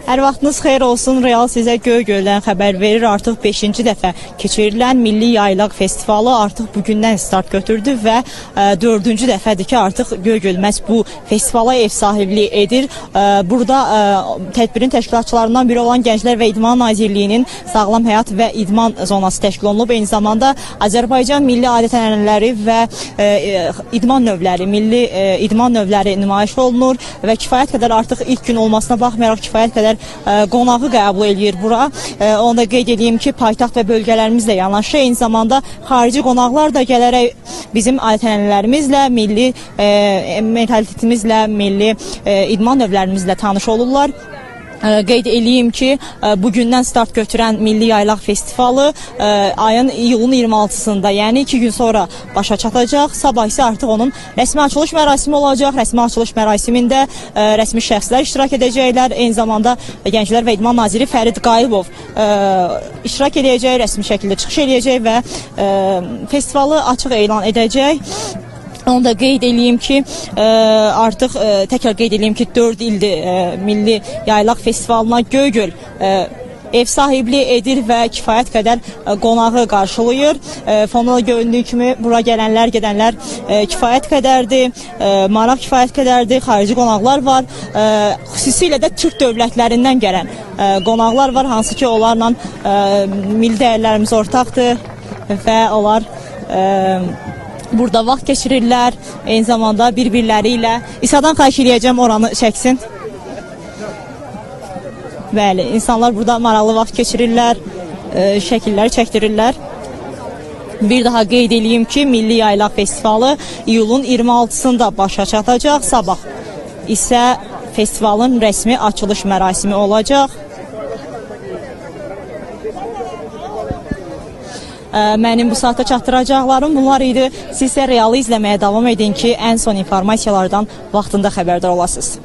Hər vaxtınız xeyir olsun. Real sizə Göygöldən xəbər verir. Artıq 5-ci dəfə keçirilən Milli Yaylaq Festivalı artıq bugündən start götürdü və 4-cü dəfədir ki, artıq Göygöl məhz bu festivala ev sahibliyi edir. Burada tədbirin təşkilatçılarından biri olan Gənclər və İdman Nazirliyinin Sağlam Həyat və İdman zonası təşkil olunub. Eyni zamanda Azərbaycan milli adət-ənənələri və idman növləri, milli idman növləri nümayiş olunur və kifayət qədər artıq ilk gün olmasına baxmayaraq kifayət qədər qonağı qəbul eləyir bura. Onu da qeyd edeyim ki, paytaxt və bölgələrimizlə yanaşı eyni zamanda xarici qonaqlar da gələrək bizim adət-ənənələrimizlə, milli mentalitetimizlə, milli idman növlərimizlə tanış olurlar. Qeyd eləyim ki, bugündən start götürən Milli Yaylaq Festivalı ayın iyulun 26-sında, yəni 2 gün sonra başa çatacaq. Sabah isə artıq onun rəsmi açılış mərasimi olacaq. Rəsmi açılış mərasimində rəsmi şəxslər iştirak edəcəklər. Eyni zamanda Gənclər və İdman Naziri Fərid Qayıbov iştirak edəcək, rəsmi şəkildə çıxış eləyəcək və festivalı açıq elan edəcək. Onu da qeyd eləyim ki, artıq təkrar qeyd eləyim ki, 4 ildir Milli Yaylaq Festivalına Göygöl ev sahibliyi edir və kifayət qədər qonağı qarşılayır. Fonda da göründüyü kimi bura gələnlər, gedənlər kifayət qədərdir, maraq kifayət qədərdir, xarici qonaqlar var. Xüsusilə də Türk dövlətlərindən gələn qonaqlar var, hansı ki onlarla milli dəyərlərimiz ortaqdır və onlar burada vaxt keçirirlər, eyni zamanda bir-birləri ilə. İsadan xahiş eləyəcəm oranı çəksin. Bəli, insanlar burada maraqlı vaxt keçirirlər, şəkillər çəkdirirlər. Bir daha qeyd eləyim ki, Milli Yaylaq Festivalı iyulun 26-sında başa çatacaq. Sabah isə festivalın rəsmi açılış mərasimi olacaq. Mənim bu saatda çatdıracaqlarım bunlar idi. Siz isə Realı izləməyə davam edin ki, ən son informasiyalardan vaxtında xəbərdar olasınız.